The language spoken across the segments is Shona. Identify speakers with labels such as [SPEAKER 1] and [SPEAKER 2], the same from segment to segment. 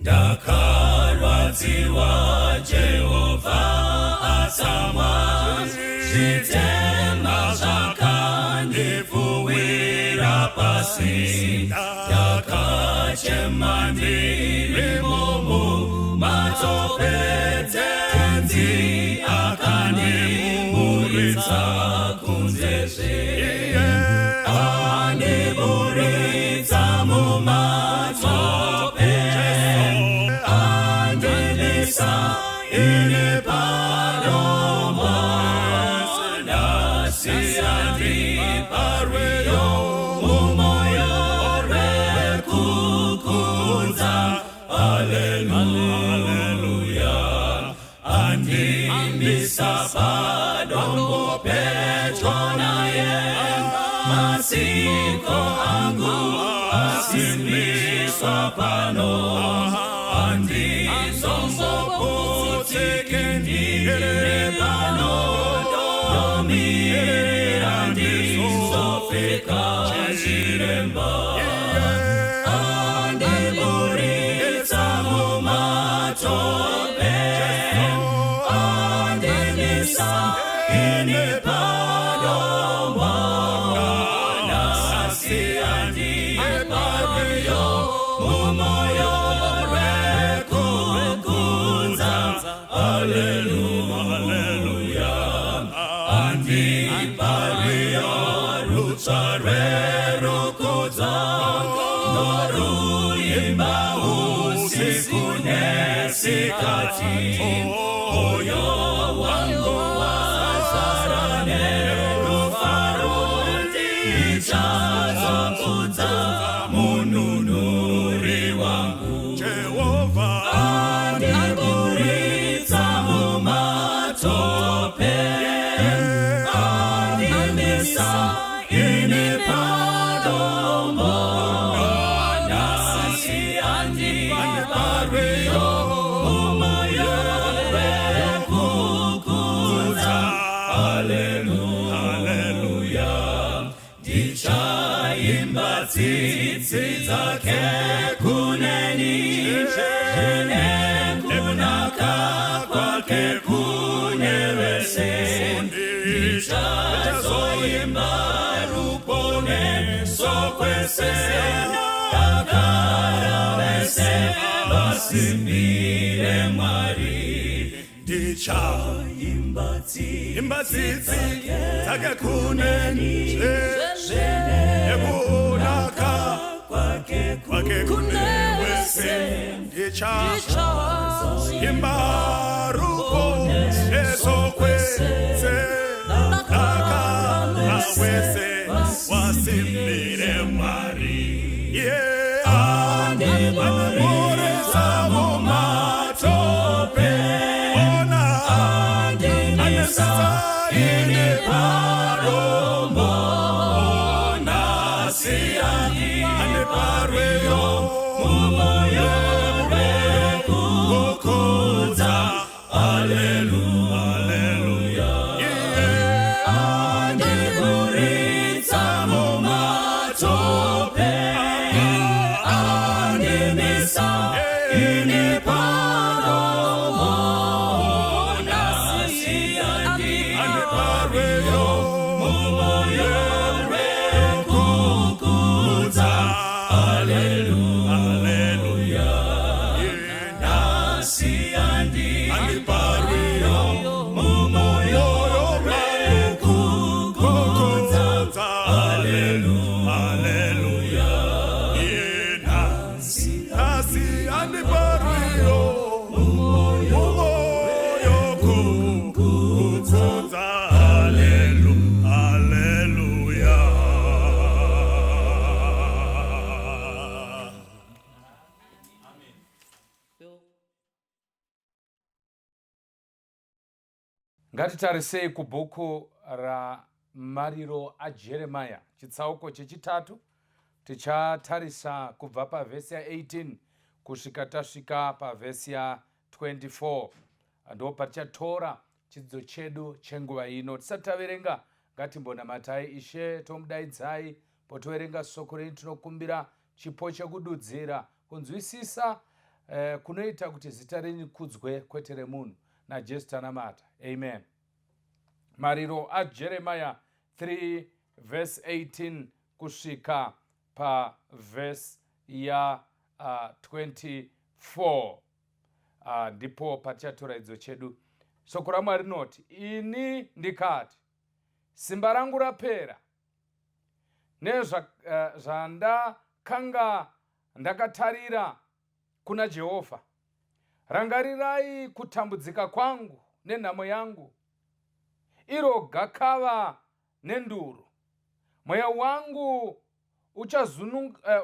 [SPEAKER 1] Ndakarwadziwa Jehovha atsamwa, zvitema zvakandipfuwira pasi. Ndakachema ndirimo mumatope, Tenzi akandiburitsa kunze zve. Andiburitsa mumatope, andimisa ini padombo, nhasi andipa rwiyo mumoyo rwekukudza. Haleluya! Andimisa padombo pedyo naye, masiko angu asimbiswa pano, handizomboputiki ndiri pano, ndomirira ndizopfeka chiremba. Andiburitsa mumatope, andimisa ini padombo, nhasi andipa rwiyo mumoyo rwekukudza. Haleluya! Andipa rwiyo rutsva rwerukudzo, noruimba usiku nesikati. Moyo wangu wazara nerufaro, ndichazokudza Mununuri wangu.
[SPEAKER 2] Jehovha
[SPEAKER 1] Andiburitsa mumatope, andimisa ini padombo, nhasi andipa rwiyo mumoyo rwekukudza. Haleluya! Ndichaimba tsitsi dzake kuneni, zvine kunaka kwake kune vese. Ndichazoimba ruponeso kwese, dakara vese vasimbire Mwari.
[SPEAKER 2] Ndichaimba
[SPEAKER 1] Imba
[SPEAKER 2] tsitsi dzake kuneni, nekunaka
[SPEAKER 1] kwake
[SPEAKER 2] kwake kune wese. Ndichaimba ruponeso kwese, dakara wese wasimbire Mwari. Yeah,
[SPEAKER 1] Andiburitsa mumatope,
[SPEAKER 2] ona
[SPEAKER 1] andimisa ini padombo, nhasi andipa rwiyo mumoyo rwekukudza. Haleluya! Andiburitsa mumatope, andimisa ini padombo, nhasi andipa rwiyo mumoyo rwekukudza. Haleluya! Nhasi andipa rwiyo mumoyo rwekukudza. Haleluya!
[SPEAKER 2] Nhasi andipa rwiyo mumoyo kukudza. Haleluya!
[SPEAKER 3] Ngatitarisei kubhuku raMariro aJeremia, chitsauko chechitatu. Tichatarisa kubva pavhesi ya18 kusvika tasvika pavhesi ya24. Ndo patichatora chidzidzo chedu chenguva ino. Tisati taverenga, ngatimbonamatai Ishe, tomudaidzai. Potoverenga soko renyu, tinokumbira chipo chekududzira, kunzwisisa. eh, kunoita kuti zita renyu kudzwe kwete remunhu. NaJesu tanamata, amen. Mariro aJeremiah 3 verse 18 kusvika pavhesi ya 24 ndipo patichatora idzo chedu. Shoko raMwari rinoti, ini ndikati, simba rangu rapera, nezvandakanga ndakatarira kuna Jehovha. Rangarirai kutambudzika kwangu nenhamo yangu, iro gakava nenduru. Mweya wangu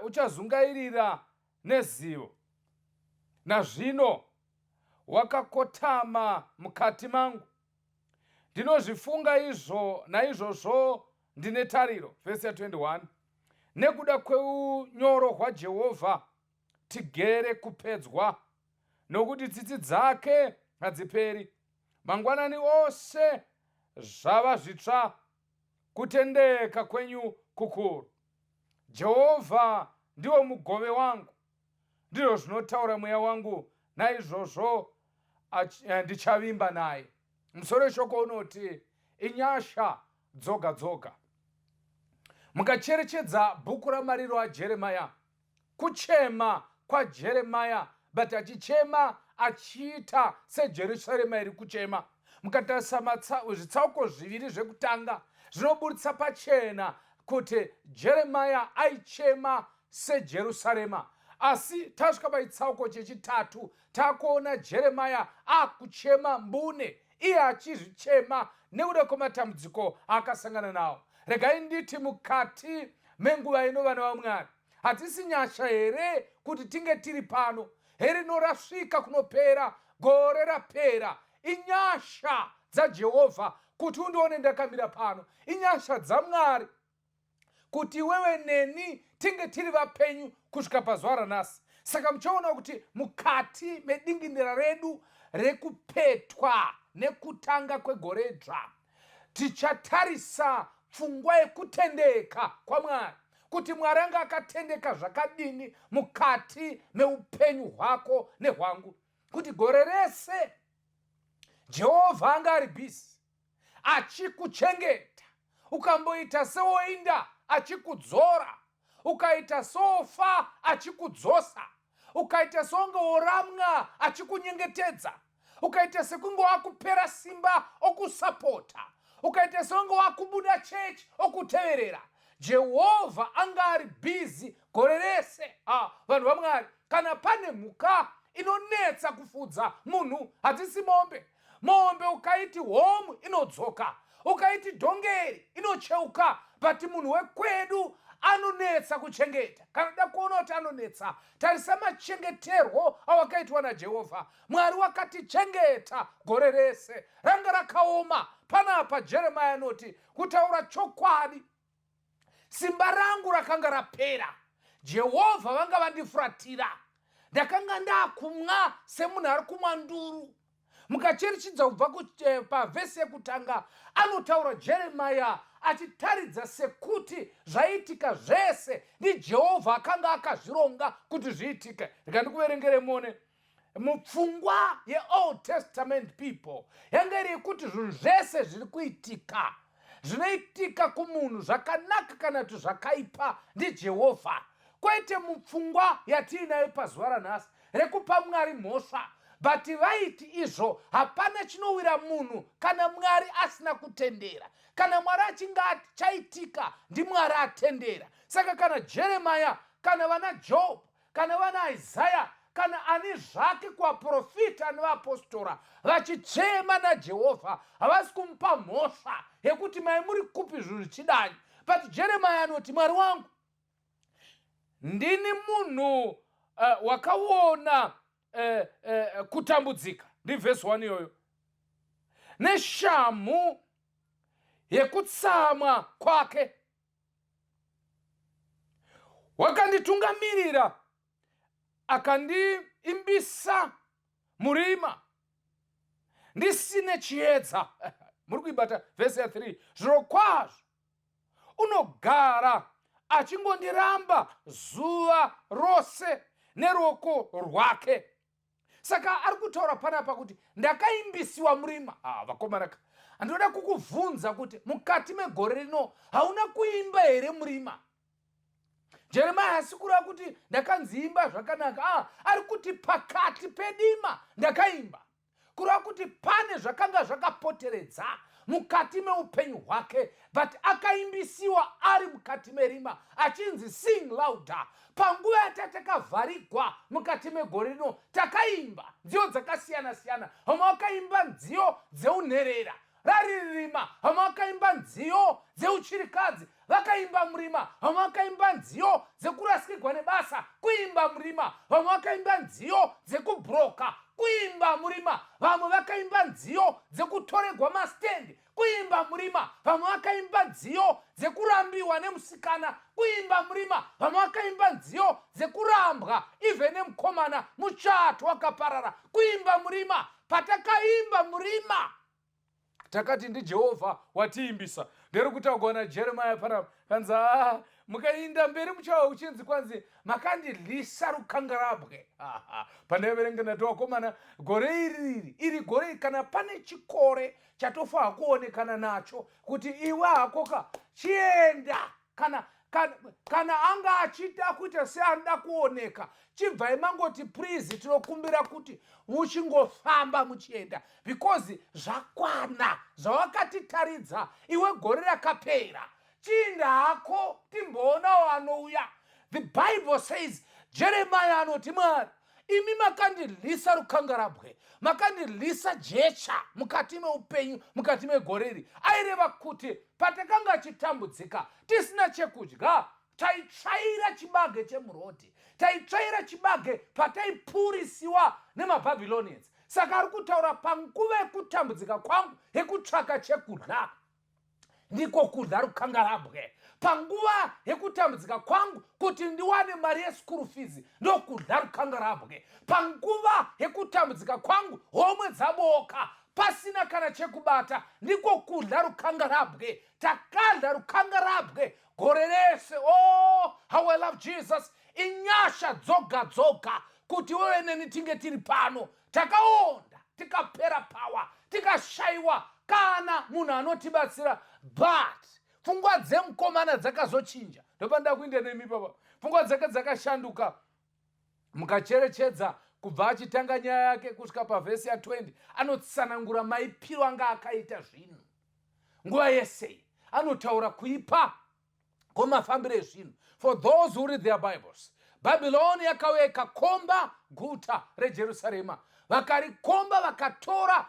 [SPEAKER 3] uchazungairira nezivo, nazvino wakakotama mukati mangu. Ndinozvifunga izvo, naizvozvo ndine tariro. Vhesi ya21, nekuda kweunyoro hwaJehovha tigere kupedzwa, nokuti tsitsi dzake hadziperi. Mangwanani ose zvava zvitsva, kutendeka kwenyu kukuru. Jehovha ndiwo mugove wangu, ndizvo zvinotaura mweya wangu, naizvozvo ndichavimba naye. Musoro weshoko unoti inyasha dzoga dzoga. Mukacherechedza bhuku raMariro aJeremaya, kuchema kwaJeremaya, but achichema achiita seJerusarema iri kuchema. Mukatarisa zvitsauko zviviri zvekutanga, zvinoburitsa pachena kuti Jeremaya aichema seJerusarema. Asi tasvika pachitsauko chechitatu, takuona Jeremaya akuchema mbune, iye achizvichema nekuda kwematambudziko aakasangana nawo. Regai nditi, mukati menguva ino, vana vaMwari, hadzisi nyasha here kuti tinge tiri pano? Herino rasvika kunopera gore rapera. Inyasha dzaJehovha kuti undione ndakamira pano. Inyasha dzaMwari kuti iwewe neni tinge tiri vapenyu kusvika pazuva ranhasi. Saka muchaona kuti mukati medingindira redu rekupetwa nekutanga kwegore dzva, tichatarisa pfungwa yekutendeka kwaMwari, kuti Mwari anga akatendeka zvakadini mukati meupenyu hwako nehwangu, kuti gore rese Jehovha anga ari bhizi achikuchengeta. Ukamboita sewoinda, achikudzora. Ukaita sofa, achikudzosa. Ukaita seunge woramwa, achikunyengetedza. Ukaita sekunge wakupera simba, okusapota. Ukaita seunge wakubuda chechi, okuteverera. Jehovha anga ari bhizi gore rese. Vanhu vaMwari, kana pane mhuka inonetsa kufudza munhu, hadzisi mombe. Mombe ukaiti homu inodzoka, ukaiti dhongeri inocheuka, but munhu wekwedu anonetsa kuchengeta. Kana uda kuona kuti anonetsa, tarisa machengeterwo awakaitwa naJehovha. Mwari wakatichengeta gore rese ranga rakaoma. Panapa Jeremaya anoti, kutaura chokwadi, simba rangu rakanga rapera, Jehovha vanga vandifuratira, ndakanga ndakumwa semunhu ari kumwa nduru. Mukacherechedza kubva pavhesi yekutanga, anotaura Jeremaya achitaridza sekuti zvaiitika zvese ndiJehovha akanga akazvironga kuti zviitike. Rega ndikuverengere muone. Mupfungwa yeOld Testament people yanga iri yekuti zvinhu zvese zviri kuitika, zvinoitika kumunhu, zvakanaka kana kuti zvakaipa, ndiJehovha, kwete mupfungwa yatiinayo pazuva ranhasi rekupa Mwari mhosva. But vaiti izvo hapana chinowira munhu kana Mwari asina kutendera. Kana Mwari achinge chaitika, ndiMwari atendera. Saka kana Jeremaya, kana vana Job, kana vana Isaya, kana ani zvake kuvaprofita nevapostora vachichema naJehovha, havasi kumupa mhosva yekuti mai muri kupi zvinhu zvichidai. But Jeremaya anoti, Mwari wangu, ndini munhu wakaona kutambudzika, ndivhesi 1 iyoyo, neshamhu yekutsamwa kwake. Wakanditungamirira akandiimbisa murima ndisine chiedza. Muri kuibata vhesi ya3? Zviro kwazvo unogara achingondiramba zuva rose neruoko rwake. Saka ari kutaura panapa kuti ndakaimbisiwa murima. Ah, vakomana ka, handinoda kukubvunza kuti mukati megore rino hauna kuimba here murima? Jeremiya haasi kureva kuti ndakanzi imba zvakanaka. Ah, ari kuti pakati pedima ndakaimba, kureva kuti pane zvakanga zvakapoteredza mukati meupenyu hwake, but akaimbisiwa ari mukati merima achinzi, "Sing louder." Panguva yatatakavharigwa mukati megore rino, takaimba nziyo dzakasiyana-siyana. Vamwe vakaimba nziyo dzeunherera rari rima, vamwe vakaimba nziyo dzeuchirikadzi, vakaimba murima. Vamwe vakaimba nziyo dzekurasikirwa nebasa, kuimba murima. Vamwe vakaimba nziyo dzekubhuroka, kuimba murima. Vamwe vakaimba nziyo dzekutoregwa mastendi, kuimba murima. Vamwe vakaimba nziyo dzekurambiwa nemusikana, kuimba murima. Vamwe vakaimba nziyo dzekurambwa even nemukomana, muchato wakaparara, kuimba murima. Patakaimba murima, takati ndiJehovha watiimbisa. Nderi kutaurwa naJeremaya panapa. Kanzi, aa, mukainda mberi muchava uchinzi kwanzi makandidlisa rukangarabwe. Pandaiverenga ndati, wakomana, gore iri iri gore iri, kana pane chikore chatofa kuonekana nacho kuti iwe hakoka chienda, kana anga achida kuita seanoda kuoneka, chibvai mangoti, "Please, tinokumbira kuti muchingofamba muchienda, because zvakwana zvawakatitaridza iwe gore rakapera. Chiinda hako, timboonawo anouya." The Bible says, Jeremiah anoti, "Mwari, imi makandidlisa rukangarabwe, makandidlisa jecha mukati meupenyu, mukati megore iri." Aireva kuti patakanga chitambudzika, tisina chekudya, taitsvaira chibage chemurodhi, taitsvaira chibage pataipurisiwa nemaBabylonians. Saka ari kutaura panguva yekutambudzika kwangu yekutsvaka chekudya, ndiko kudya rukangarabwe. Panguva yekutambudzika kwangu kuti ndiwane mari yeschool fees, ndokudya rukangarabwe. Panguva yekutambudzika kwangu, homwe dzaboka, pasina kana chekubata, ndiko kudya rukangarabwe. Takadya rukangarabwe gore rese. Oh, how I love Jesus! Inyasha dzoga dzoga kuti wewe neni tinge tiri pano. Takaonda, tikapera pawa, tikashayiwa kana munhu anotibatsira, but pfungwa dzemukomana dzakazochinja. Ndopanda kuinda nemi papa. Pfungwa dzake dzakashanduka. Mukacherechedza kubva achitanga nyaya yake kusvika pavhesi ya20, anotsanangura maipiro anga akaita zvinhu nguva yese. Anotaura kuipa kwemafambiro ezvinhu. For those who read their Bibles, Bhabhironi yakauya ikakomba guta reJerusarema. Vakarikomba, vakatora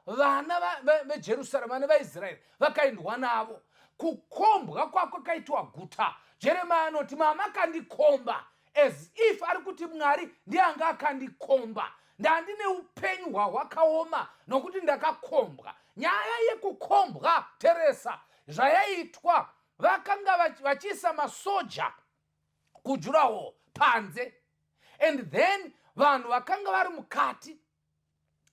[SPEAKER 3] vana veJerusarema nevaIsraeri, vakaendwa navo. Kukombwa kwakakaitwa guta, Jeremia anoti, "Mama kandikomba," as if ari kuti Mwari ndiye anga akandikomba. Ndandine upenyu hwahwakaoma nokuti ndakakombwa. Nyaya yekukombwa, teresa zvayaitwa. Vakanga vachiisa masoja kudurawall panze, and then vanhu vakanga vari mukati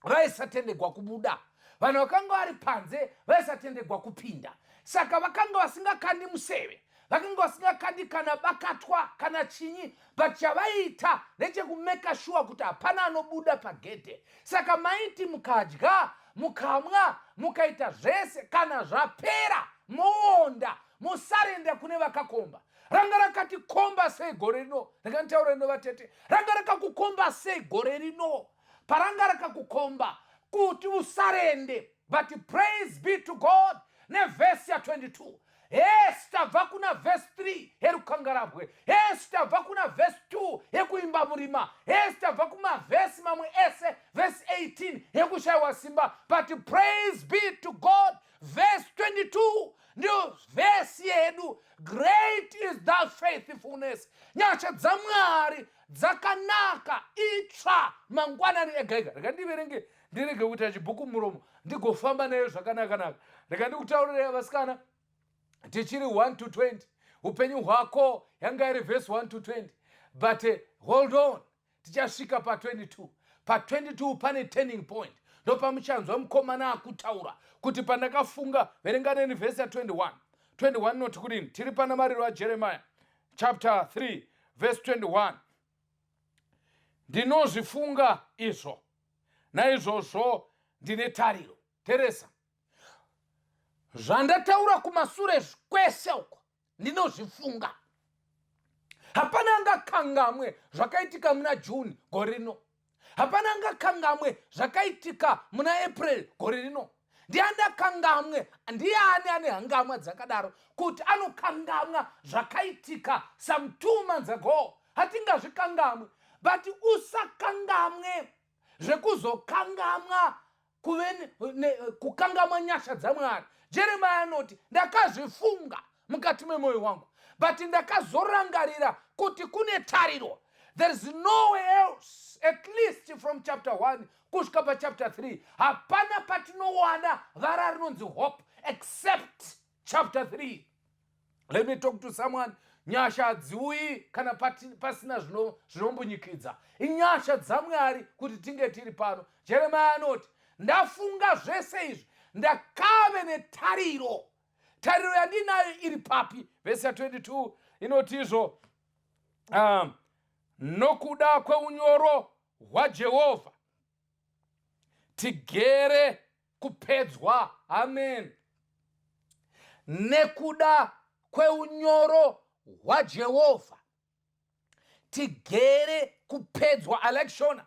[SPEAKER 3] vaisatendegwa kubuda, vanhu vakanga vari panze vaisatendegwa kupinda. Saka vakanga vasingakandi museve, vakanga vasingakandi kana bakatwa kana chinyi, but chavaiita ndechekumeka sure kuti hapana anobuda pagedhe. Saka maiti mukadya, mukamwa, mukaita zvese, kana zvapera moonda, musarenda kune vakakomba. Ranga rakatikomba sei gore rino? Ndakanditaura rino, vatete, ranga rakakukomba sei gore rino? Paranga rakakukomba kuti usarende. But praise be to God nevhesi ya22. Yes, tabva kuna vhesi 3 yerukangarabwe. Yes, tabva kuna vhesi 2 yekuimba murima. Yes, tabva kumavhesi mamwe ese, vhesi 18 yekushayiwa simba, but praise be to God, vhesi 22 ndiyo vhesi yedu. Great is thy faithfulness. Nyasha dzaMwari dzakanaka, itsva mangwanani ega ega. Rega ndiverenge, ndirege kuita chibhuku muromo, ndigofamba nayo zvakanaka-naka. Rega ndikutaurirei, vasikana, tichiri 1 to 20. Upenyu hwako yanga iri vhesi 1 to 20, but hold on, tichasvika pa22. Pa22 pane turning point, ndopamuchanzwa mukomana akutaura kuti pandakafunga. Verenganeni vhesi ya21. 21 noti kudini? Tiri pana mariro aJeremiah chapter 3 verse 21. Ndinozvifunga izvo, naizvozvo ndine tariro. Teresa, zvandataura kumasure kwese uko ndinozvifunga. Hapana angakangamwe zvakaitika muna June gore rino. Hapana angakangamwe zvakaitika muna April gore rino. Ndiani akangamwe? Ndiani ane hangamwa dzakadaro kuti anokangamwa zvakaitika some 2 months ago? Hatingazvikangamwe. But usakangamwe zvekuzokangamwa kuve kukangamwa nyasha dzaMwari. Jeremaya anoti, "Ndakazvifunga mukati memwoyo wangu, but ndakazorangarira kuti kune tariro." There is nowhere else, at least from chapter 1 kusvika pachapter 3, hapana patinowana vara rinonzi hope except chapter 3. Let me talk to someone. Nyasha hadziuyi kana pasina zvinombunyikidza. Inyasha dzaMwari kuti tinge tiri pano. Jeremaya anoti, "Ndafunga zvese izvi, ndakave netariro." Tariro yandinayo iri papi? Vhesi ya22 inoti izvo, "Nokuda kweunyoro hwaJehovha tigere kupedzwa." Amen. Nekuda kweunyoro hwaJehovha tigere kupedzwa. I like Shona.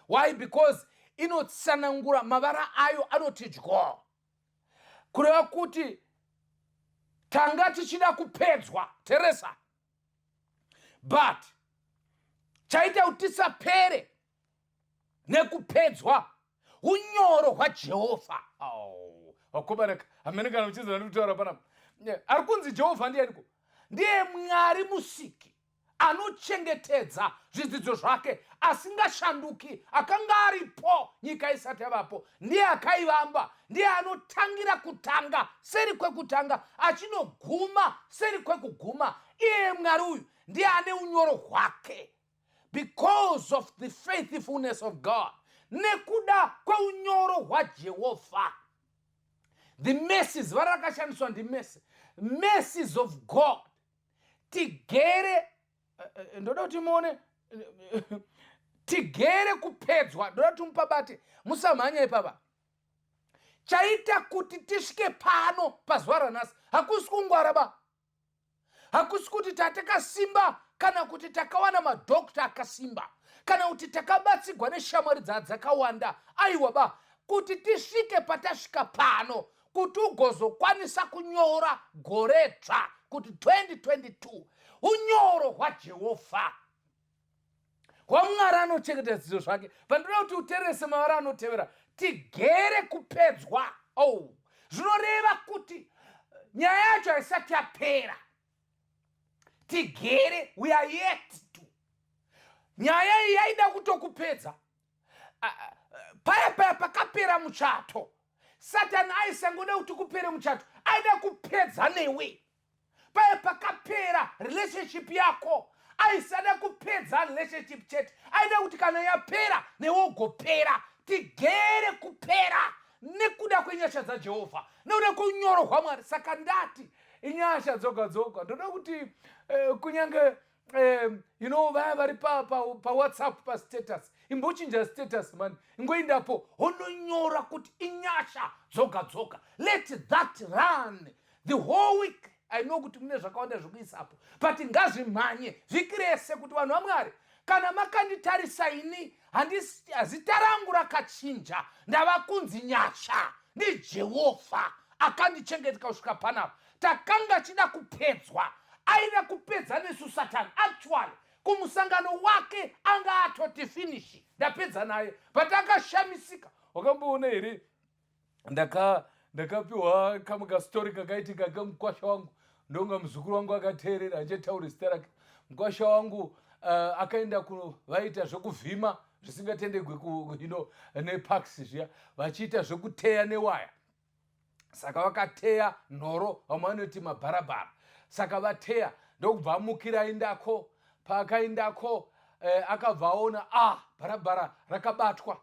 [SPEAKER 3] Why? Because inotsanangura mavara ayo anoti dyo, kureva kuti tanga tichida kupedzwa. Teresa, but chaita kuti tisapere nekupedzwa unyoro hwaJehovha. Vakomana, hamene kana muchizana ndikutaura panapa. Ari kunzi Jehovha ndianiko? Ndiye Mwari musiki anochengetedza zvidzidzo zvake, asingashanduki, akanga aripo nyika isati yavapo. Ndiye akaivamba, ndiye anotangira kutanga seri kwekutanga, achinoguma seri kwekuguma. Iye Mwari uyu ndiye ane unyoro hwake. Because of the faithfulness of God, nekuda kweunyoro hwaJehovha, the mercies, vara rakashandiswa ndimercy, mercies of God, tigere ndoda kuti muone, tigere kupedzwa. Ndoda kuti mupabate, musamhanya ipapa. Chaita kuti tisvike pano pazuva ranhasi hakusi kungwara ba, hakusi kuti tatakasimba, kana kuti takawana madhokta akasimba, kana kuti takabatsigwa neshamwari dzakawanda. Aiwa ba. Kuti tisvike patasvika pano, kuti ugozokwanisa kunyora goredzva kuti 2022, unyoro hwaJehovha, hwaMwari anochengeta zvidzidzo zvake. Pandoda kuti uterese mavara anotevera, tigere kupedzwa. Oh, zvinoreva kuti nyaya yacho haisati yapera. Tigere, we are yet to. Nyaya iyi yaida kutokupedza paya paya pakapera muchato. Satani aisangoda kuti kupere muchato, aida kupedza newe. Paya pakapera relationship yako, aisada kupedza relationship chete, aida kuti kana yapera newe ugopera. Tigere kupera nekuda kwenyasha dzaJehovha, nekuda kweunyoro hwaMwari. Saka ndati inyasha dzoga dzoga. Ndoda kuti kunyange vaya vari paWhatsApp pa pastatus, imbochinja status mani, ingoendapo hononyora kuti inyasha dzoga dzoga. Let that run the whole week. I know kuti mune zvakawanda zvekuisapo, but ngazvimhanye vhiki rese kuti vanhu vaMwari, kana makanditarisa ini, zita rangu rakachinja, ndava kunzi Nyasha. NdiJehovha akandichengeteka kusvika panapa. Takanga chida kupedzwa, aida kupedza nesu Satani. Actually, kumusangano wake anga atoti finish, ndapedza naye, but akashamisika. Wakamboona here? Ndakapiwa kamwe kastori kakaitika kemukwasha wangu. Ndonga muzukuru wangu akateerera, achataura zita rake. Mukwasha wangu akaenda vaita zvekuvhima zvisingatendegwi neparks zviya, vachiita zvekuteya newaya. Saka vakateya nhoro, vamwe vanoti mabharabhara. Saka vateya, ndokubva amukira aendako. Paakaendako, akabva aona bharabhara rakabatwa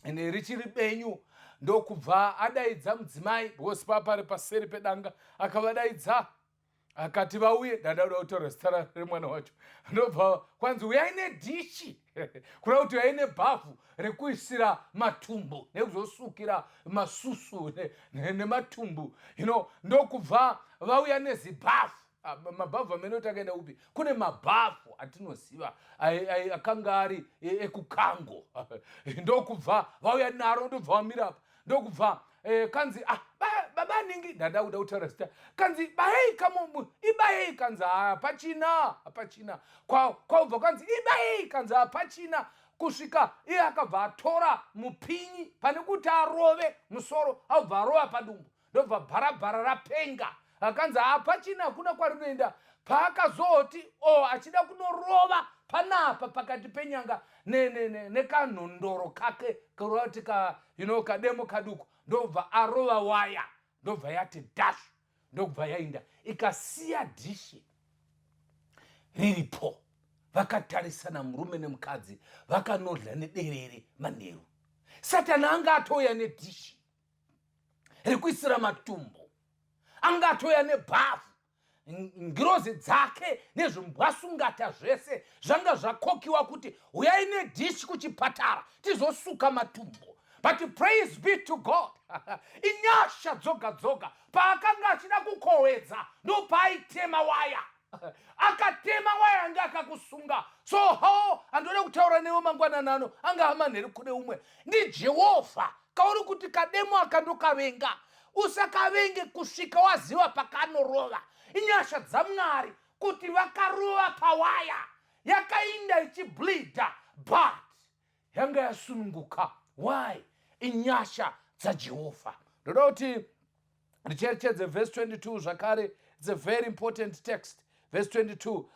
[SPEAKER 3] ende richiri benyu. Ndokubva adaidza mudzimai, because papari paseri pedanga. Akavadaidza. Akati vauye, ndada kuda kutaura zita remwana wacho. Ndobva kwanzi uyai nedhishi, kureva kuti uyai nebhavhu rekuisira matumbu nekuzosukira masusu nematumbu Ndokubva vauya nezibhavhu. Ah, mabhavhu amene kuti akaenda kupi? Kune mabhavhu atinoziva akanga ari ekukango. Ndokubva vauya naro, ndobva vamira apa, ndokubva kanzi, "Ah, baba ningi," ndada kuda kutaura zita, kanzi, "Bayei kamumu, ibayei." Kanzi, "Hapachina, hapachina." Kwabva kanzi, "Ibayei." Kanzi, "Hapachina." Kusvika iye akabva atora mupinyi, pane kuti arove musoro abva arova padumbu, ndobva bharabhara rapenga. Akanzi hapachina, hakuna kwarinoenda. Paakazoti o achida kunorova panapa pakati penyanga nekanhondoro kake, kureva kuti ka kademo kaduku, ndobva arova waya, ndobva yati dash, ndobva yainda, ikasiya dhishi riripo. Vakatarisana murume nemukadzi, vakanodla nederere manheru. Satani anga atouya nedhishi rekuisira matumbu, anga atouya nebhavhu, ngirozi dzake nezvimbwasungata zvese zvanga zvakokiwa kuti uyai nedhishi kuchipatara tizosuka matumbu. But praise be to God, inyasha dzoga dzoga. Paakanga achida kukohwedza, ndopaaitema waya, akatema waya anga akakusunga. So ho handoda kutaura newe mangwanani ano, anga amanheru kune umwe. NdiJehovha kauri kuti kademo akandokavenga, usakavenge kusvika waziva pakanorova. Inyasha dzaMwari kuti vakarova pawaya, yakainda ichibleeda, but yanga yasununguka. Why? Inyasha dzaJehovha. Ndoda kuti ndicherechedze verse 22 zvakare. It's a very important text, verse 22.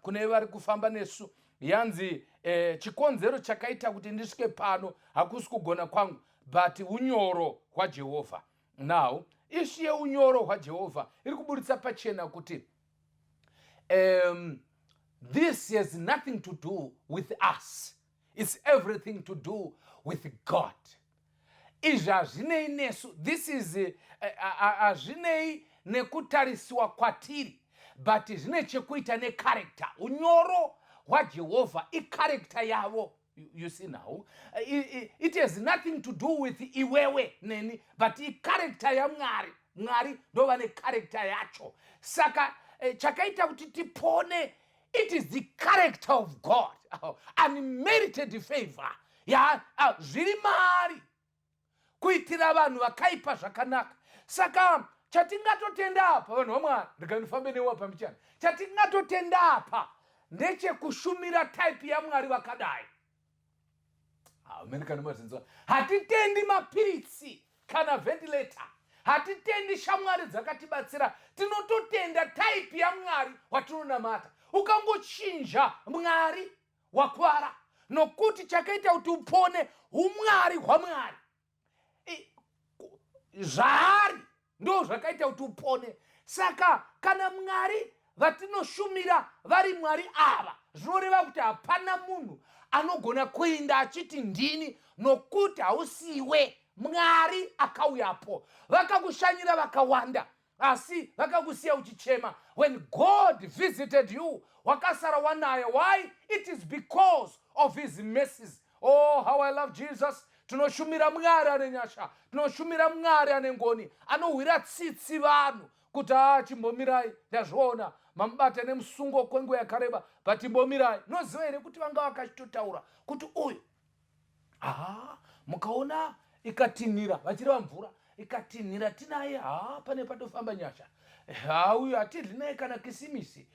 [SPEAKER 3] Kune vari kufamba nesu, yanzi chikonzero chakaita kuti ndisvike pano hakusi kugona kwangu, but unyoro hwaJehovha. Now, issue yeunyoro hwaJehovha iri kuburitsa pachena kuti this has nothing to do with us, it's everything to do with God. Izvi hazvinei nesu, this is hazvinei nekutarisiwa kwatiri, but zvine chekuita necharacter. Unyoro hwaJehovha icharacter yavo. You see now, it has nothing to do with iwewe neni, but icharacter yaMwari. Mwari ndo vane character yacho. Saka chakaita kuti tipone, it is the character of God, unmerited favor ya zviri maari kuitira vanhu vakaipa zvakanaka. Saka chatingatotenda apa, vanhu vaMwari, rega ndifambe newa pambichana, chatingatotenda apa ndechekushumira type yaMwari vakadai. America nemazinzwa, hatitendi mapiritsi kana ventilator, hatitendi shamwari dzakatibatsira, tinototenda type yaMwari watinonamata. Ukangochinja Mwari, wakwara, nokuti chakaita kuti upone umwari hwaMwari. Zvaari ndo zvakaita kuti upone. Saka kana Mwari vatinoshumira vari Mwari ava, zvinoreva kuti hapana munhu anogona kuinda achiti ndini, nokuti hausiwe. Mwari akauyapo, vakakushanyira vakawanda, asi vakakusiya uchichema. When God visited you, wakasara wanaye. Why? It is because of his mercies. Oh, how I love Jesus! Tinoshumira Mwari ane nyasha, tinoshumira Mwari ane ngoni, anohwira tsitsi vanhu kuti, "A, chimbomirai, ndazviona mamubata nemusungo kwenguva yakareba, but imbomirai." Noziva here kuti vanga vakachitotaura kuti uyu, aha, mukaona ikatinhira, vachireva mvura ikatinhira, tinaye, ha, pane patofamba nyasha, ha, uyu hatidli naye kana Kisimisi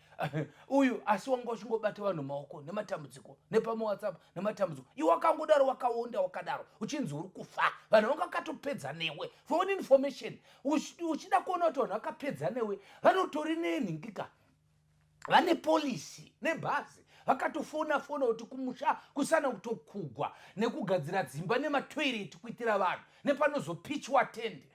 [SPEAKER 3] uyu. Asi wanga uchingobata vanhu maoko nematambudziko, nepamawhatsapp nematambudziko, iwe wakangodaro, wakaonda wakadaro, uchinzi uri kufa. Vanhu vanga vakatopedza newe. For own information, uchida kuona kuti vanhu vakapedza newe, vanotori nenhingika, vane policy nebhazi, vakatofona fona kuti kumusha kusana kutokugwa nekugadzira dzimba nematoireti kuitira vanhu nepanozopichwa tende.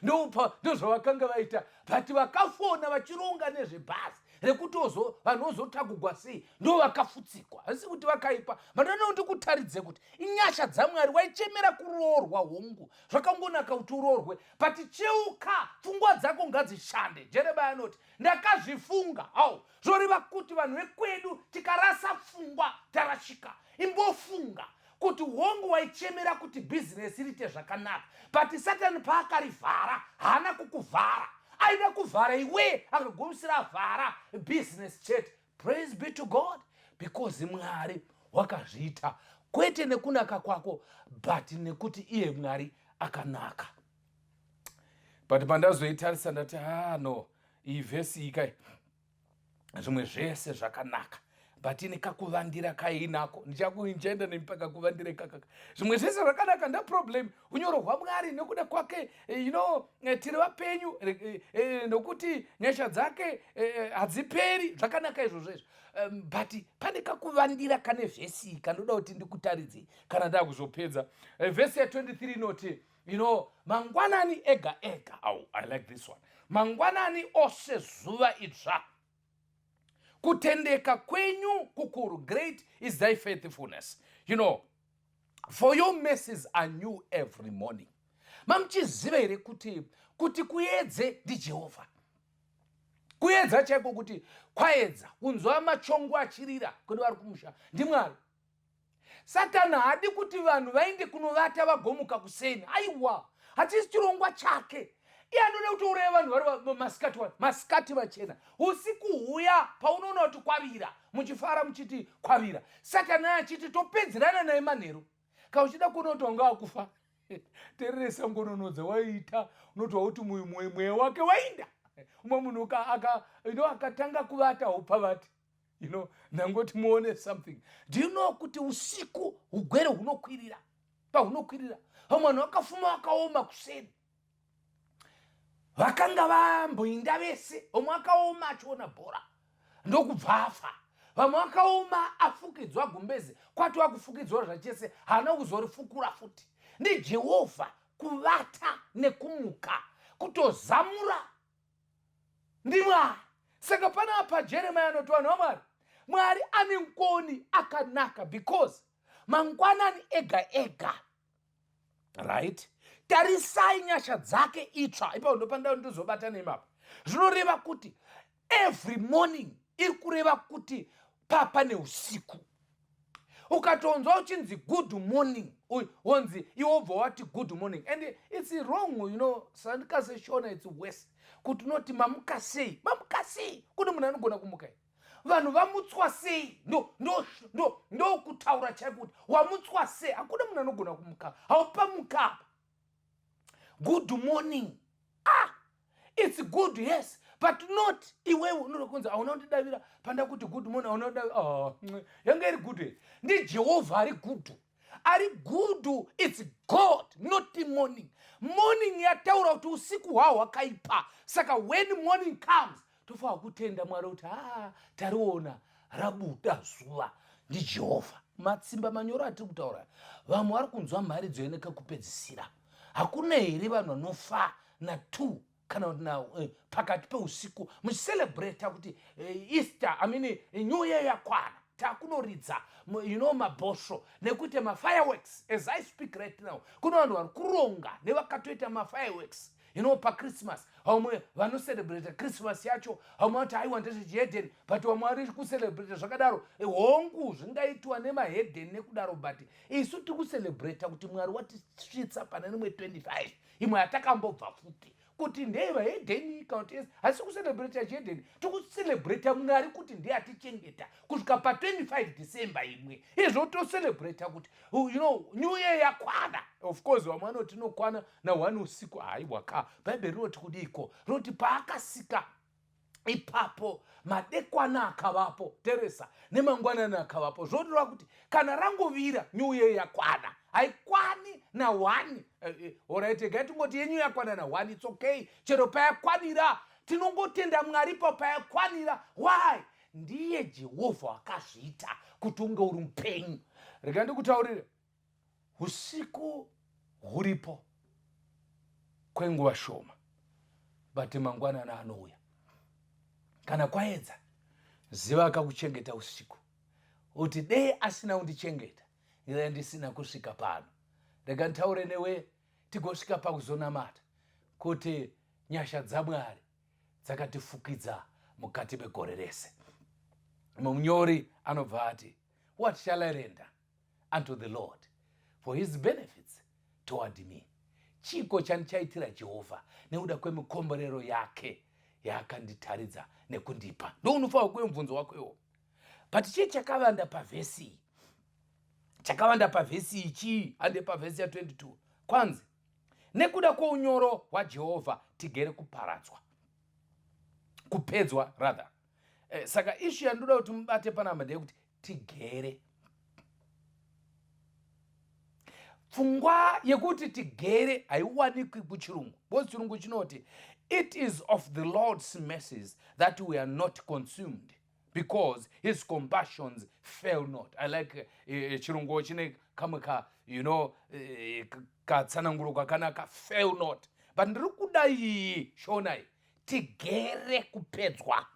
[SPEAKER 3] Ndozvavakanga vaita, but vakafona vachironga nezvebhazi. rekuti vanhu vozotagugwa sei, ndo vakafutsikwa. Hasi kuti vakaipa, mandanoda ndikutaridze kuti inyasha dzaMwari. Waichemera kuroorwa, hongu, zvakangonaka kuti uroorwe, but cheuka, pfungwa dzako ngadzishande. Jeremia anoti, "Ndakazvifunga." Au zvoreva kuti vanhu vekwedu tikarasa pfungwa tarashika. Imbofunga kuti hongu, waichemera kuti bhizinesi riite zvakanaka, but Satani paakarivhara haana kukuvhara, aida kuvhara iwe, akagumisira avhara bhizinesi chete. Praise be to God, because Mwari wakazviita kwete nekunaka kwako, but nekuti iye Mwari akanaka. But pandazoitarisa ndati, "Ah, no, iyi vhesi ikai, zvimwe zvese zvakanaka, but ine kakuvandira kainako." Ndichaenda nemi pakakuvandira ikakaka. Zvimwe zvese zvakanaka, nda problem. Unyoro hwaMwari, nekuda kwake tiri vapenyu, nokuti nyasha dzake hadziperi. Zvakanaka izvozvo izvo, but pane kakuvandira kane vhesi kandoda kuti ndikutaridzei kana ndakuzopedza. Vhesi ya23 inoti, mangwanani ega ega. Oh, I like this one. Mangwanani ose zuva idzva, kutendeka kwenyu kukuru. Great is thy faithfulness, for your mercies are new every morning. Mamuchiziva here kuti kuedze ndiJehovha? Kuedza chaiko, kuti kwaedza, kunzwa machongo achirira kune vari kumusha, ndiMwari. Satani haadi kuti vanhu vaende kunovata vagomuka kuseni. Aiwa, hachisi chirongwa chake. Iye anoda kuti uraya vanhu vari masikati, masikati vachena. Usiku huya paunoona kuti kwavira, muchifara muchiti kwavira, Satani achiti topedzerana naye manheru. Kana uchida kuona kuti wanga akufa, tereresa ngonono dzawaiita, unotwa kuti mweya wake wainda. Umwe munhu akatanga kuvata haupavati. Ndangoti muone something. Do you know kuti usiku ugwere hunokwirira? Pahunokwirira, vamwe vanhu vakafuma vakaoma kuseni, vakanga vamboinda vese. Vamwe akaoma achiona bhora, ndokubva afa. Vamwe vakaoma afukidzwa gumbezi, kwati wakufukidzwa zvachese, haana kuzorifukura futi. NdiJehovha. Kuvata nekumuka, kutozamura, ndiMwari. Saka panapa Jeremia anoti, vanhu vaMwari, Mwari ane ngoni, akanaka, because mangwanani ega ega, right, tarisai nyasha dzake itsva. Ipapo ndopanda ndozobata nemapa. Zvinoreva kuti every morning iri kureva kuti papa neusiku. Ukatonzwa uchinzi good morning, wonzi iwe wobva wati good morning, and it's wrong. Sandikaseshona, it's worse kuti unoti mamuka sei. Mamuka sei? Kune munhu anogona kumuka here? Vanhu vamutswa sei? Ndo kutaura chaiko kuti wamutswa sei. Hakuna munhu anogona kumuka, haupamuka apa. Good morning, ah, it's good, yes, but not iwewe unoda kunzi hauna kundidavira panda kuti good morning. Hauna kudavira. Oh, yanga iri good here? NdiJehovha ari good, ari good. It's God, not morning. Morning yataura kuti usiku hwaho hwakaipa. Saka when morning comes, tofanira kutenda Mwari kuti ha, tariona rabuda zuva, ndiJehovha. Matsimba manyoro atiri kutaura, vamwe vari kunzwa mharidzo yenekekupedzisira. Hakuna here vanhu vanofa na2 kana kuti na pakati peusiku muchicelebrata kuti Easter, I mean, New Year yakwana, takunoridza mabhosvo nekuita mafireworks? As I speak right now, kune vanhu vari kuronga nevakatoita mafireworks paChristmas. Vamwe vanocelebrata Christmas yacho, vamwe vati aiwa, ndezvechihedheni, but vamwe vari kucelebrata zvakadaro. Hongu, zvingaitwa nemahedheni nekudaro, but isu tiri kucelebrata kuti Mwari watisvitsa pane rimwe 25, imwe yatakambobva futi kuti ndeyevahedheni kana kuti hasi kucelebrata chihedheni. Tiri kucelebrata Mwari kuti ndiye atichengeta kusvika pa25 December imwe. Izvo tocelebrata kuti New Year yakwana. Of course vamwe vanoti inokwana na1 usiku. Haiwa ka, Bhaibheri rinoti kudiko? Rinoti paakasika ipapo madekwana akavapo, teresa, nemangwanani akavapo. Zvotoreva kuti kana rangovira, New Year yakwana. Haikwani na1. Alright, regai tingoti yenyu yakwana na1, it's okay. Chero payakwanira, tinongotenda Mwari pa payakwanira. Why? Ndiye Jehovha akazviita kuti unge uri mupenyu. Rega ndikutaurire, usiku huripo kwenguva shoma, but mangwanani anouya kana kwaedza. Ziva akakuchengeta usiku uti dei asina kundichengeta ndingadai ndisina kusvika pano. Rega nditaure newe tigosvika pakuzonamata kuti nyasha dzaMwari dzakatifukidza mukati megore rese. Munyori anobva ati, What shall I render unto the Lord for his benefits toward me? Chiiko chandichaitira Jehovha nekuda kwemikomborero yake yaakanditaridza nekundipa? Ndounofanirwa kuve mubvunzo wako iwo. But chii chakavanda pavhesi iyi? Chakavanda pavhesi iyi chii? Hande pavhesi ya 22. Kwanzi, nekuda kwounyoro hwaJehovha tigere kuparadzwa. Kupedzwa rather. Eh, saka issue yandoda kuti mubate panapa ndeyekuti tigere. Pfungwa yekuti tigere haiwanikwi kuchirungu because chirungu chinoti it is of the Lord's mercies that we are not consumed because his compassions fail not. I like eh, chirungu chine kamwe ka you know eh, katsananguro kakanaka, fail not, but ndiri kuda iyi shona iyi, tigere kupedzwa.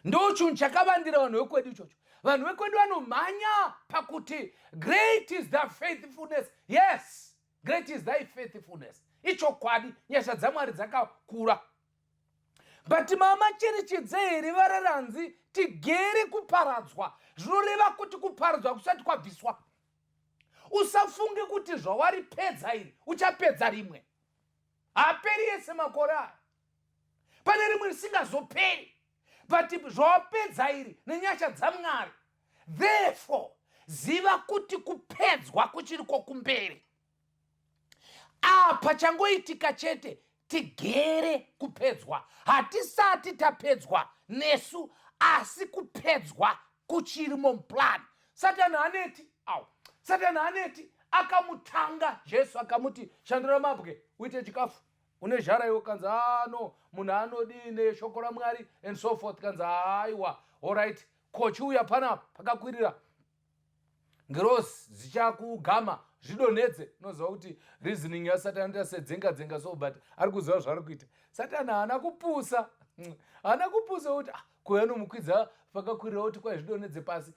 [SPEAKER 3] Ndo chinhu chakavandira vanhu vekwedu ichocho. Vanhu vekwedu vanomhanya pakuti great is thy faithfulness. Yes, great is thy faithfulness. Ichokwadi, nyasha dzaMwari dzakakura. But mama cherechedza here vara ranzi tigere kuparadzwa? Zvinoreva kuti kuparadzwa kusati kwabviswa. Usafunge kuti zvawaripedza iri uchapedza rimwe. Haaperi yese makore aya. Pane rimwe risingazoperi. But zvawapedza iri nenyasha dzaMwari. Therefore, ziva kuti kupedzwa kuchiri kwokumberi. Apa changoitika chete, tigere kupedzwa. Hatisati tapedzwa nesu, asi kupedzwa kuchiri muplan. Satani haneti, au Satani haneti, akamutanga Jesu akamuti shandura mabwe uite chikafu. Une zhara iwe, kanzi ah no, munhu anodii neshoko raMwari and so forth. Kanzi aiwa, alright, ko chiuya panapa pakakwirira, ngirosi dzichakugama zvidonhedze. Unoziva kuti reasoning yaSatani anoita sedzenga dzenga so, but ari kuziva zvaari kuita. Satani haana kupusa, haana kupusa kuti ah, kuuya nomukwidza pakakwirira kuti kwai zvidonhedze pasi.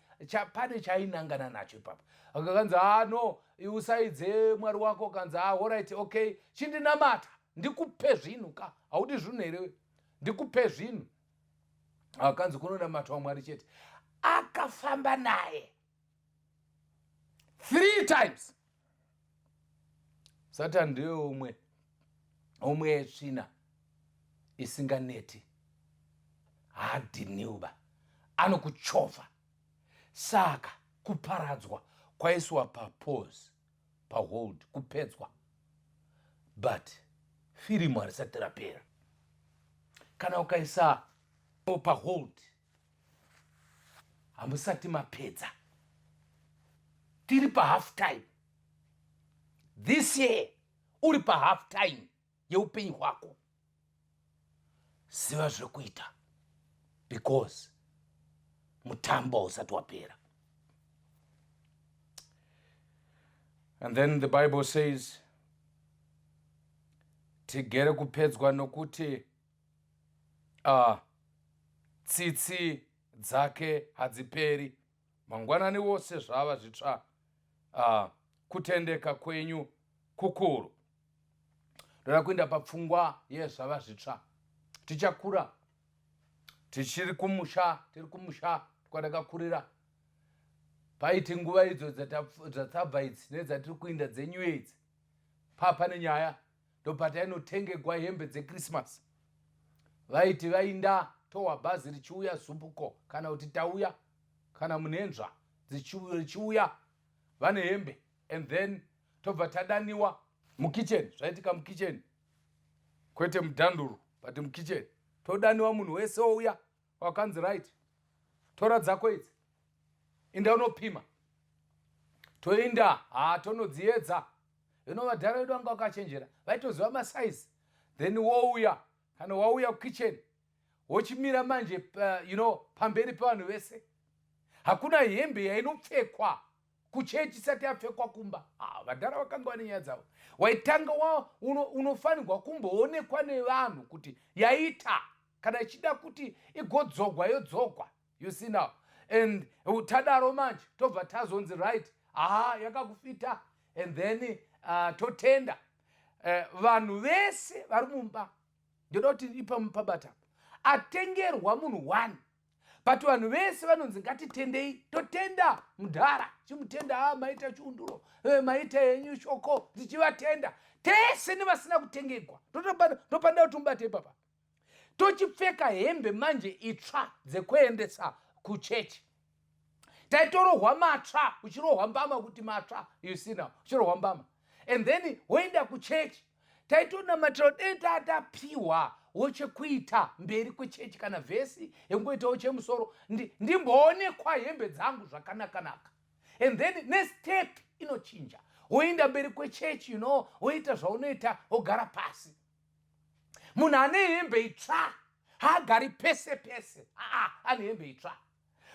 [SPEAKER 3] Pane chainangana nacho ipapo. Akakanzi ah no, usaidze Mwari wako. Kanzi ah, alright, okay, chindinamata ndikupe zvinhu ka. Haudi zvinhu here? Ndikupe zvinhu. Akanzi kunonamatwa Mwari chete. Akafamba naye 3 times. Satani ndiye umwe umwe yetsvina isinganeti, haadhiniuba, anokuchovha. Saka kuparadzwa kwaiswa papause, pahold, kupedzwa, but firimu harisati rapera. Kana ukaisa pahold, hamusati mapedza. Tiri pahalf time this year. Uri pahalf time yeupenyu hwako. Ziva zvekuita because mutambo hausati wapera. And then the Bible says tigere kupedzwa nokuti tsitsi dzake hadziperi, mangwanani wose zvava zvitsva, kutendeka kwenyu kukuru. Ndoda kuenda papfungwa yezvava zvitsva. Tichakura tichiri kumusha, tiri kumusha kwatakakurira, paiti nguva idzo dzatabva idzi nedzatiri kuinda dzenew year idzi, pane nyaya. Ndopatainotengegwa hembe dzechristmas. Vaiti vainda tohwa bhazi richiuya zumbuko, kana kuti tauya kana munhenzva richiuya vane hembe, and then tobva tadaniwa mukitchen. Zvaitika mukitchen, kwete mudhanduru, but mukitchen. Todaniwa, munhu wese ouya. Wakanzi right, tora dzako idzi, inda unopima. Toinda, ha, tonodziedza. Ino vadhara vedu vanga vakachenjera, vaitoziva masaizi. Then wouya, kana wauya kukitchen, wochimira manje pamberi pevanhu vese. Hakuna hembe yainopfekwa kuchechi isati yapfekwa kumba. Ah, vadhara vakanga vane nyaya dzavo. Waitanga unofanirwa kumboonekwa nevanhu kuti yaita. Kana ichida kuti igodzogwa, yodzogwa. You see now? And tadaro manje tobva tazonzi, "Right, aha, yakakufita." And then totenda vanhu vese vari mumba. Ndoda kuti ipamupabata atengerwa munhu one, but vanhu vese vanonzi, "Ngatitendei." Totenda mudhara, chimutenda, "A, maita chiunduro, maita henyu shoko." Tichivatenda tese nevasina kutengegwa. Ndopanda kuti mubate ipapa. Tochipfeka hembe manje itsva dzekuendesa kuchechi. Taitorohwa matsva, uchirohwa mbama kuti matsva. You see now? Uchirohwa mbama and then woenda kuchechi. Taitonamatira dei tatapiwa wochekuita mberi kwechechi, kana vhesi yekungoitawo chemusoro, ndimboonekwa hembe dzangu zvakanakanaka. And then nestep inochinja, woenda mberi kwechechi, woita zvaunoita, wogara pasi. Munhu ane hembe itsva haagari pese pese. Aa, ane hembe itsva,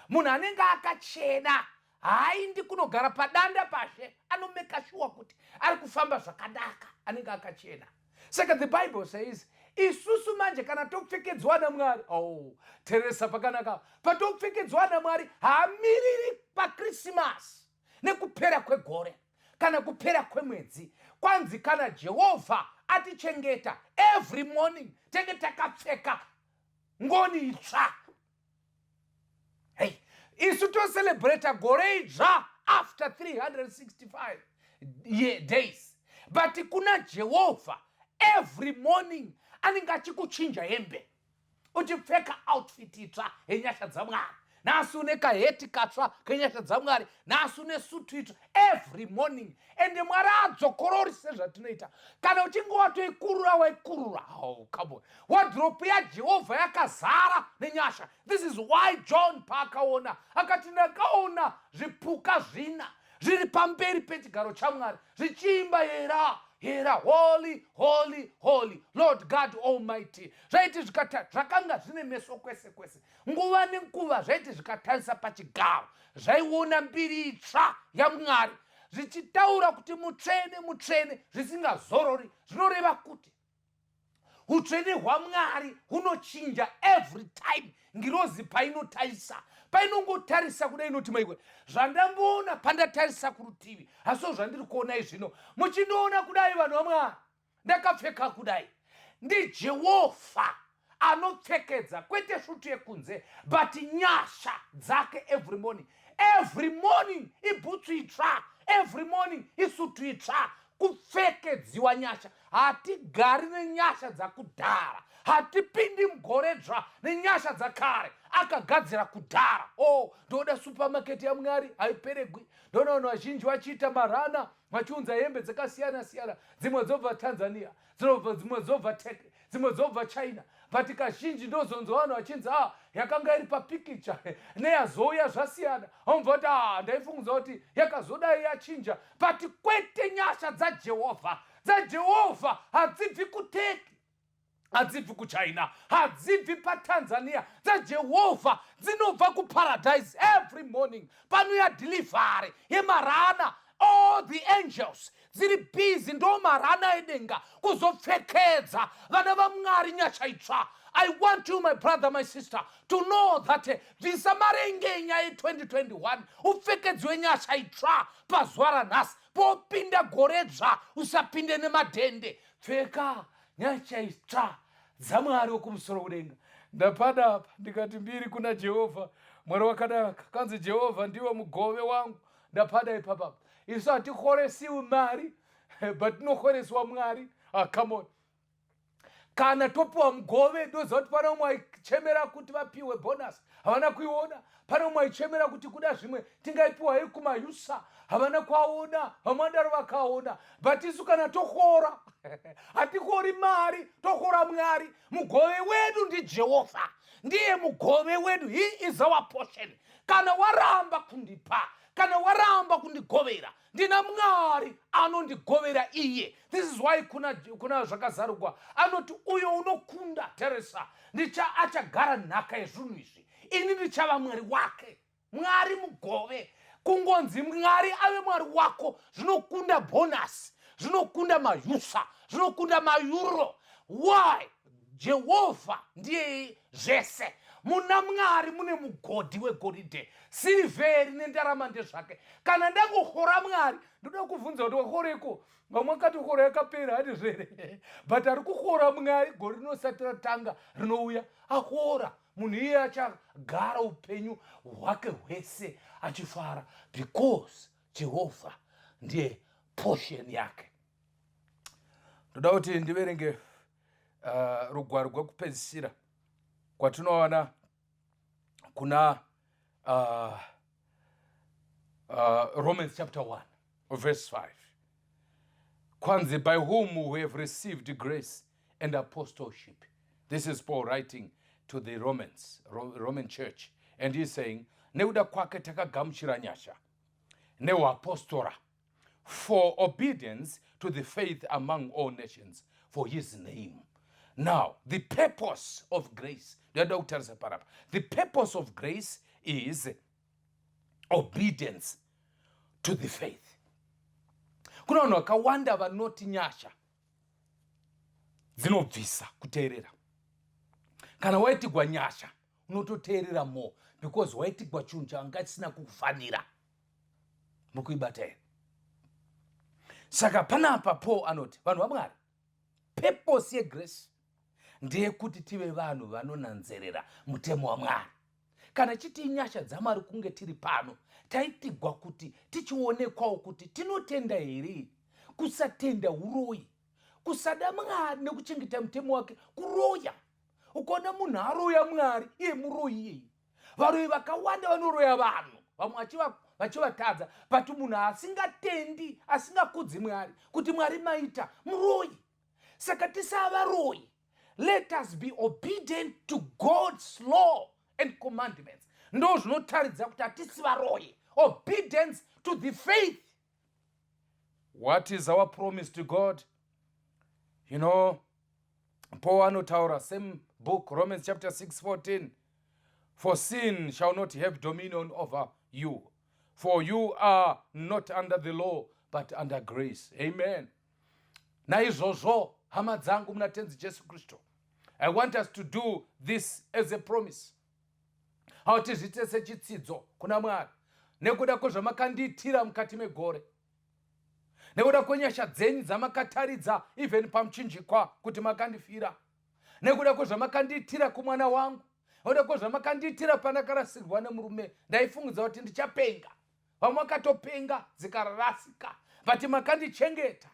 [SPEAKER 3] munhu anenge akachena haaindi kunogara padanda pashe. Anomeka sure kuti ari kufamba zvakanaka, anenge akachena. Saka the Bible says isusu manje kana topfekedzwa naMwari, oh, teresa pakanaka, patopfekedzwa naMwari haamiriri paKrisimasi nekupera kwegore kana kupera kwemwedzi. Kwanzi kana Jehovha atichengeta, every morning tenge takapfeka ngoni itsva. Hey, isu tocelebrata gore idzva after 365 days, but kuna Jehovha every morning anenge achikuchinja hembe, uchipfeka outfit itsva yenyasha dzaMwari. Nhasi une kaheti katsva kenyasha dzaMwari, nhasi une sutu itsva every morning. Ende Mwari adzokorori sezvatinoita. Kana uchinge watoikurura, waikurura. Oh, come on, wardrobe yaJehovha yakazara nenyasha. This is why John paakaona akati, "Ndakaona zvipuka zvina zviri pamberi pechigaro chaMwari zvichiimba, 'Yera, yera, holy, holy, holy, Lord God Almighty.'" Zvaiti zvakanga zvine meso kwese kwese, nguva nenguva zvaiti zvikatarisa pachigaro zvaiona mbiri itsva yaMwari, zvichitaura kuti, "Mutsvene, mutsvene," zvisingazorori. Zvinoreva kuti utsvene hwaMwari hunochinja every time. Ngirozi painotarisa, painongotarisa kudai, inoti, "Maikwe, zvandamboona pandatarisa kurutivi hasiwo zvandiri kuonai zvino." Muchindoona kudai, vanhu vaMwari, ndakapfeka kudai, ndiJehovha anopfekedza, kwete svutu yekunze, but nyasha dzake every morning. Every morning ibhutsu itsva, every morning isutu itsva, kupfekedziwa nyasha. Hatigari nenyasha dzakudhara, hatipindi mugoredzva nenyasha dzakare akagadzira kudhara. O oh, ndoda supermarket yaMwari haiperegwi. Ndoona vanhu vazhinji vachiita marana, vachiunza hembe dzakasiyana siyana, dzimwe dzobva Tanzania, dzimwe dzobva Turkey, dzimwe dzobva China, but kazhinji ndozonzwa vanhu vachinzi, "A, ah, yakanga iri papikicha neyazouya zvasiyana." Vamubva kuti, "A, ah, ndaifungudza kuti yakazodai yachinja." But kwete, nyasha dzaJehovha, dzaJehovha hadzibvi kuTurkey, hadzibvi kuChina, hadzibvi paTanzania. DzaJehovha dzinobva kuparadise. Every morning panouya delivery yemarana. All the angels dziri busy, ndo marana edenga kuzopfekedza vana vaMwari nyasha itsva. I want you, my brother, my sister, to know that bvisa marengenya ye2021, upfekedzwe nyasha itsva pazuva ranhasi. Popinda goredzva, usapinde nemadhende. Pfeka nyasha itsva dzaMwari wekumusoro kudenga. Ndapadapa ndikati, mbiri kuna Jehovha, Mwari wakanaka. Kanzi, "Jehovha ndiwo mugove wangu." Ndapada ipapapa. Isu hatikoresiwi mari, but tinokoreswa Mwari. Ah, come on, kana topiwa mugove, ndoziva kuti pane umwe aichemera kuti vapiwe bonus, havana kuiona. Pane umwe aichemera kuti kuda zvimwe tingaipiwa hei kumayusa, havana kuaona. Vamwe vadaro vakaona, but isu kana tokora, hatikori mari, tokora Mwari. Mugove wedu ndiJehovha, ndiye mugove wedu. He is our portion. Kana waramba kundipa, kana waramba kundigovera, ndina Mwari anondigovera iye. This is why kuna Zvakazarugwa anoti, "Uyo unokunda," teresa, "ndicha achagara nhaka yezvinhu izvi, ini ndichava Mwari wake." Mwari mugove. Kungonzi Mwari ave Mwari wako zvinokunda bonus, zvinokunda mayusa, zvinokunda mayuro. Why? Jehovha ndiye zvese. Muna Mwari mune mugodhi wegoridhe, sirivheri nendarama ndezvake. Kana ndangohora Mwari, ndoda kuvhunza kuti wahoreko? Vamwe vakati horo yakapera handizvo here? But ari kuhora Mwari, gore rinosati ratanga rinouya ahora. Munhu iye achagara upenyu hwake hwese achifara because Jehovha ndiye portion yake. Ndoda kuti ndiverenge rugwaro rwekupedzisira kwatinowana kuna Romans chapter 1 verse 5. Kwanzi, by whom we have received grace and apostleship. This is Paul writing to the Romans, Roman church. And he's saying, nekuda kwake takagamuchira nyasha neuapostora for obedience to the faith among all nations for his name. Now, the purpose of grace, ndoda kutarisa parapa. The purpose of grace is obedience to the faith. Kuna vanhu vakawanda vanoti nyasha dzinobvisa kuteerera. Kana waitigwa nyasha unototeerera more because waitigwa chinhu changa chisina kukufanira. Mukuibata here? Saka panapa Paul anoti vanhu vaMwari, purpose yegrace ndeyekuti tive vanhu vanonanzerera mutemo waMwari. Kana chiti inyasha dzaMwari kunge tiri pano, taitigwa kuti tichionekwawo kuti tinotenda here. Kusatenda uroyi, kusada Mwari nekuchengeta mutemo wake kuroya. Ukaona munhu aroya Mwari, iye muroyi iyeye. Varoyi vakawanda vanoroya vanhu, vamwe vachivatadza, but munhu asingatendi, asingakudzi Mwari kuti Mwari maita, muroyi. Saka tisava varoyi. Let us be obedient to God's law and commandments. Ndo zvinotaridza kuti hatisi varoyi. Obedience to the faith. What is our promise to God? Paul anotaura, same book, Romans chapter 6 14. For sin shall not have dominion over you, for you are not under the law, but under grace. Amen. Naizvozvo, hama dzangu muna Tenzi Jesu Kristu, I want us to do this as a promise. Hautizviite sechitsidzo kuna Mwari nekuda kwezvamakandiitira mukati megore, nekuda kwenyasha dzenyu dzamakataridza even pamuchinjikwa kuti makandifira, nekuda kwezvamakandiitira kumwana wangu, nekuda kwezvamakandiitira pandakarasirwa nemurume. Ndaifungidza kuti ndichapenga, vamwe vakatopenga dzikarasika, but makandichengeta.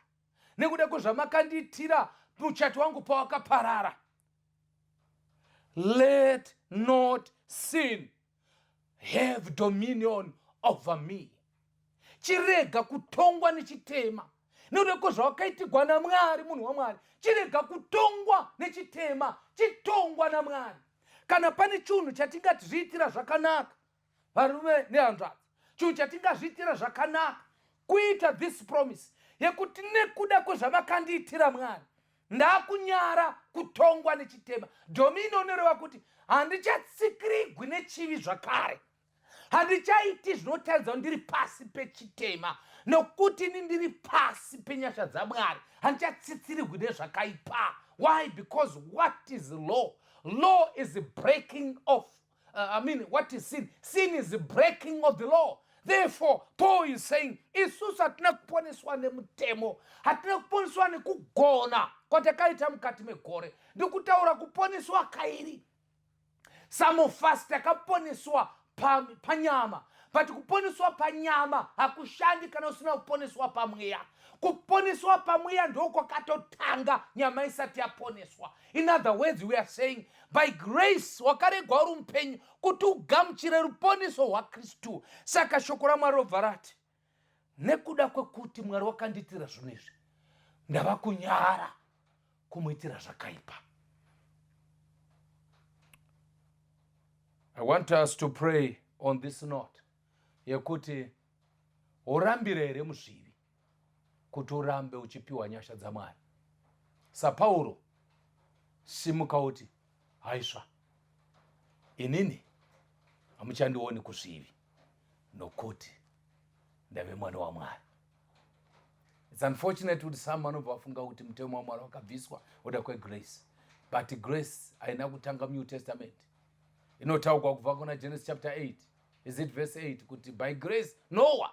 [SPEAKER 3] Nekuda kwezvamakandiitira muchato wangu pawakaparara. Let not sin have dominion over me. Chirega kutongwa nechitema nekuda kwezvawakaitigwa naMwari. Munhu waMwari, chirega kutongwa nechitema, chitongwa naMwari. Kana pane chinhu chatingazviitira zvakanaka, varume nehanzvadzi, chinhu chatingazviitira zvakanaka kuita this promise yekuti nekuda kwezvamakandiitira Mwari, ndakunyara kutongwa nechitema. Dominion inoreva kuti handichatsikirigwi nechivi zvakare, handichaiti zvinotaridza kuti ndiri pasi pechitema, nokuti ini ndiri pasi penyasha dzaMwari. Handichatsitsirirwi nezvakaipa. Why? Because what is law? Law is breaking off, I mean, what is sin? Sin is the breaking of the law. Therefore, Paul is saying, isusu hatina kuponeswa nemutemo, hatina kuponeswa nekugona kwatakaita mukati megore. Ndikutaura kuponeswa kairi. Some of us takaponeswa panyama, but kuponeswa panyama hakushandi kana usina kuponeswa pamweya. Kuponeswa pamweya ndokwakatotanga nyama isati yaponeswa. In other words, we are saying by grace wakaregwa uri mupenyu kuti ugamuchire ruponiso rwaKristu. Saka shoko raMwari robva rati, nekuda kwekuti Mwari wakandiitira zvinhu izvi, ndava kunyara kumuitira zvakaipa. I want us to pray on this note yekuti urambire here muzvivi kuti urambe uchipiwa nyasha dzaMwari? SaPauro, simuka uti, "Haisva, inini hamuchandioni kuzvivi nokuti ndave mwana waMwari." It's unfortunate kuti some vanobva vafunga kuti mutemo waMwari wakabviswa oda kwegrace. But grace haina kutanga muNew Testament. Inotaurwa kubva kuna Genesis chapter 8, is it verse 8, kuti by grace Noah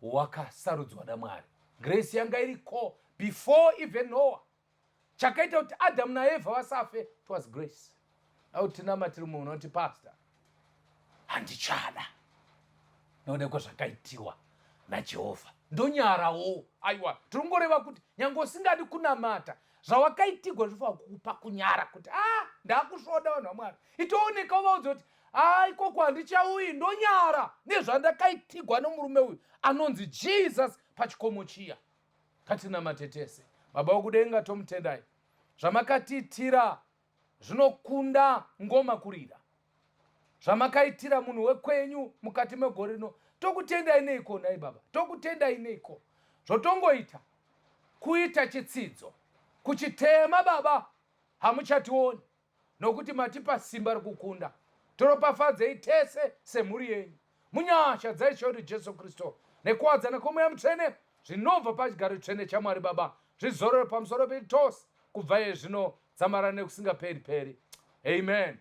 [SPEAKER 3] wakasarudzwa naMwari. Grace yanga iriko before even Noah. Chakaita kuti Adamu naEvha vasafe, it was grace. Au tinamatiri mumwe unoti, "Pastor, handichada nokuda kwezvakaitiwa naJehovha, ndonyarawo." Aiwa, tiri kungoreva kuti nyange usingadi kunamata, zvawakaitigwa zvofanira kukupa kunyara kuti a ah, ndakusvoda vanhu vaMwari. Itooneka uvaudza kuti, "A, ikoko handichauyi, ndonyara nezvandakaitigwa nomurume uyu anonzi Jesus pachikomo chiya." Ngatinamate tese. Baba wokudenga, tomutendai. Zvamakatiitira zvinokunda ngoma kurira. Zvamakaitira munhu wekwenyu mukati megore rino, tokutendai neiko nhai Baba? Tokutendai neiko? Zvotongoita kuita chitsidzo kuchitema, Baba, hamuchationi nokuti matipa simba rokukunda. Toropafadzei tese semhuri yenyu munyasha dzaIshe wedu Jesu Kristu nekuwadzana kwoMweya Mutsvene zvinobva pachigaro chitsvene chaMwari Baba, zvizorore pamusoro pedu tose kubva iye zvino dzamara nekusingaperi peri. Amen.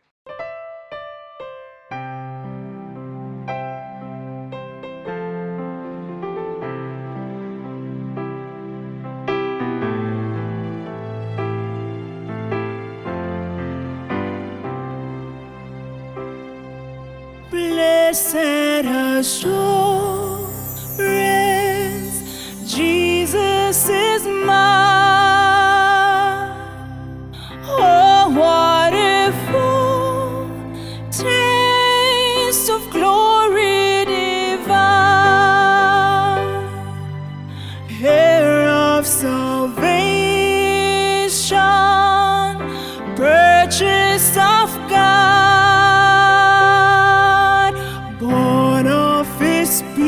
[SPEAKER 4] Blessed assurance, Jesus is mine. Oh, what a foretaste of glory divine, heir of salvation, purchased of God, born of His Spirit,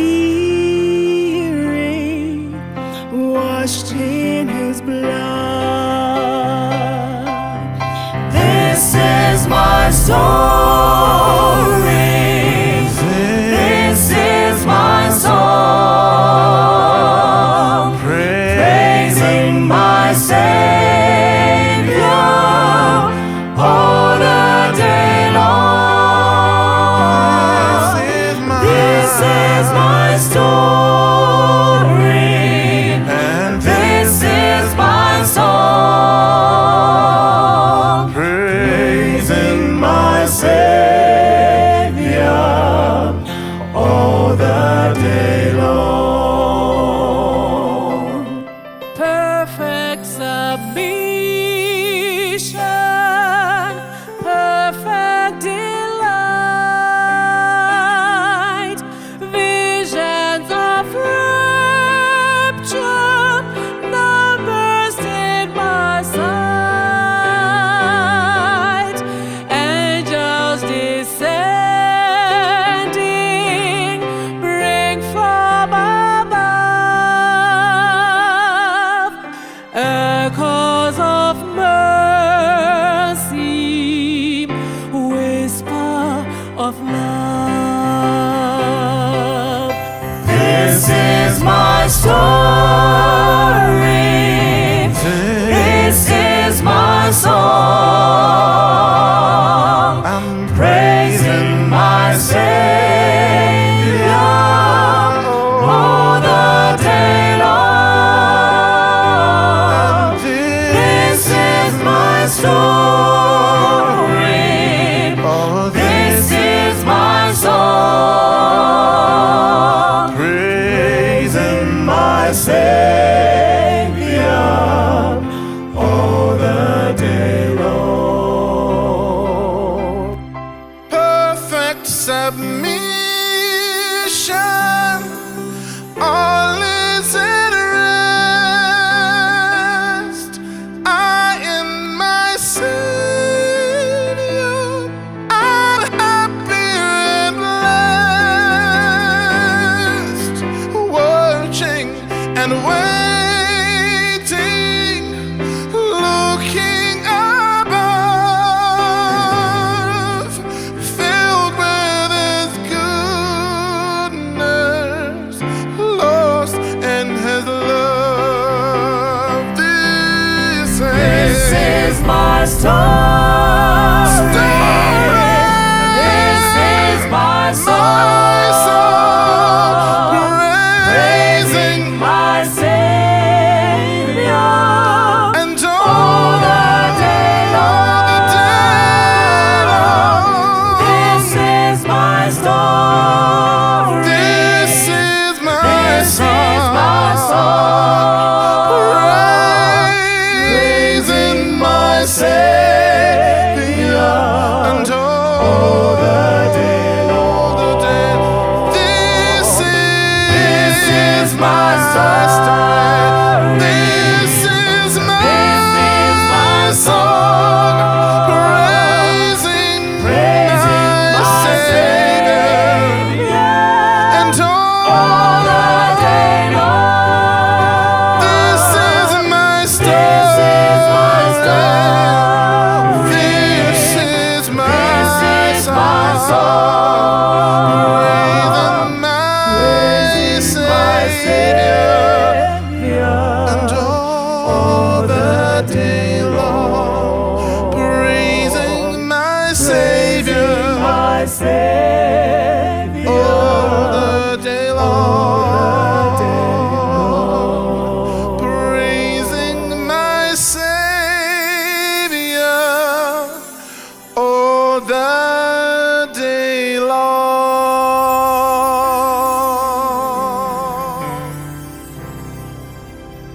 [SPEAKER 4] washed in His blood. This is my story. This is my song. Praising my Savior all the day long. This is my story.
[SPEAKER 2] And
[SPEAKER 4] This is my song.
[SPEAKER 2] Praising my Savior all the day long.
[SPEAKER 4] Perfect submission, perfect delight, visions of rapture now burst in my sight, angels descending, bring from above echoes of mercy, whisper of love. This is my story. This is my song.
[SPEAKER 2] I'm
[SPEAKER 4] Praising my Savior all the day long. This is my story.
[SPEAKER 2] Oh,
[SPEAKER 4] This is my song.
[SPEAKER 2] Praising my
[SPEAKER 4] my story. This is my song,
[SPEAKER 2] Praising
[SPEAKER 4] my Savior
[SPEAKER 2] and
[SPEAKER 4] all the day
[SPEAKER 2] all the day
[SPEAKER 4] long.
[SPEAKER 2] long.
[SPEAKER 4] This is my story.
[SPEAKER 2] This is my
[SPEAKER 4] This is my
[SPEAKER 2] song.
[SPEAKER 4] song.
[SPEAKER 2] Praising my Savior and all the day, all the day. This
[SPEAKER 4] This is my song.